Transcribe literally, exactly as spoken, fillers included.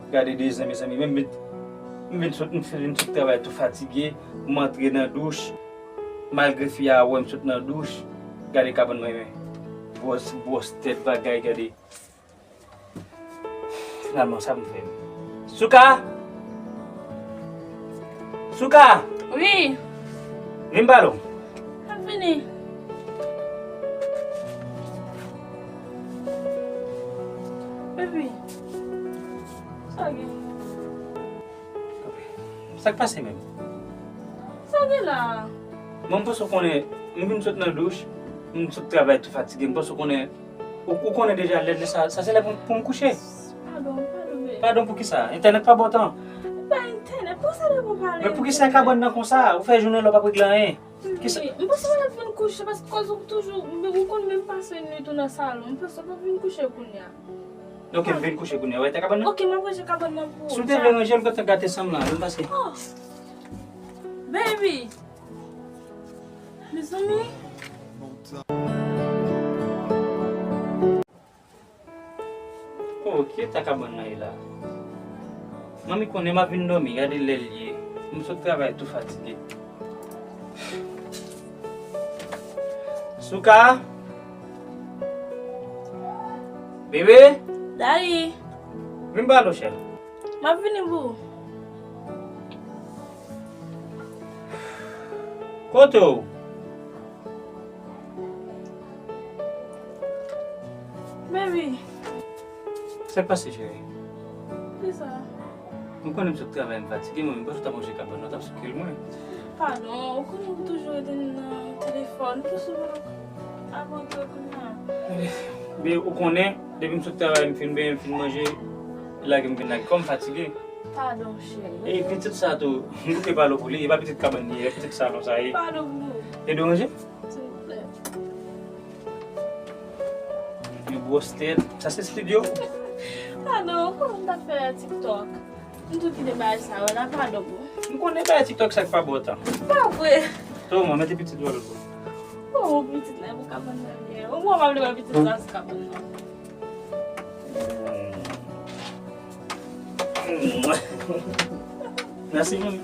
Gade dezen, mezanmi, menm m vin sot, m vin sot travay tou fatige, m antre nan douch, malgre fi a wè m sot nan douch, gade kabann mwen, men gwòs, gwòs tèt bagay, gade. Finalman, sa pou m fè? Souka! Souka! Wi! Vin m pale w. M ap vini. Baby, sa gen? Sa k pase menm? Sa gen la? Mwen, m panse w konnen, m vin sot nan douch, m sot travay tou fatige, m panse w konnen, ou, ou konnen deja lè, lè sa, sa se lè pou, pou m kouche. Padon, padon, baby. Padon pou ki sa? Entènèt pa bon tan. E pa entènèt, pou sa lè pou pale. Men pou ki sa kabann nan konsa? Ou fè jounen la w p ap regle anyen. Kisa? Wi, m panse w ap vin kouche paske koz ou toujou, ou konn menm pase nuit ou nan salon. M panse w ap vin kouche kounye a. Ok, m vin kouche kounye a. Ou wè ta kabann nan? Ok, m ap ranje kabann nan pou ou. Si w te vle ranje l, ou gentan gate san m la. Lè m pase. Oh! Baby! Mezanmi! Oh, ki eta kabann nan ye la? Manmi konnen m ap vin dòmi, gade lè l ye. M sot travay tou fatige. Souka? Bebe? Daddy. Vin pale w, chè. M ap vini, boo. Kote w? Baby. Sa k pase, cheri? Kisa? Ou konnen m sot travay, m fatige, mwen, m panse w t ap ranje kabann nan, w t ap sou kil mwen. Padon, ou konnen ou toujou rete nan telefòn, m panse w ap antre kounye a. Men ou konnen, depi m sot travay, m fin benyen, m fin manje, lage m vin lage kò m fatige. Padon, cheri. E pitit sa tou, m bouke pale w pou li, e pa pitit kabann li ye, pitit salon sa ye. Padon, boo. E deranje? Silvouplè. Yon gwòs tèt. Sa se estidyo? Padon, ou konnen m t ap fè TikTok. M tou kite bagay sa yo la, padon, boo. M konnen bagay TikTok sa k pa bon tan. Pa vre. Toma, mete pitit dwòl, boo. Oh, pitit la, pou kabann nan byen. Ou mwen pa vle wè pitit la sou kabann nan. Mèsi, manmi.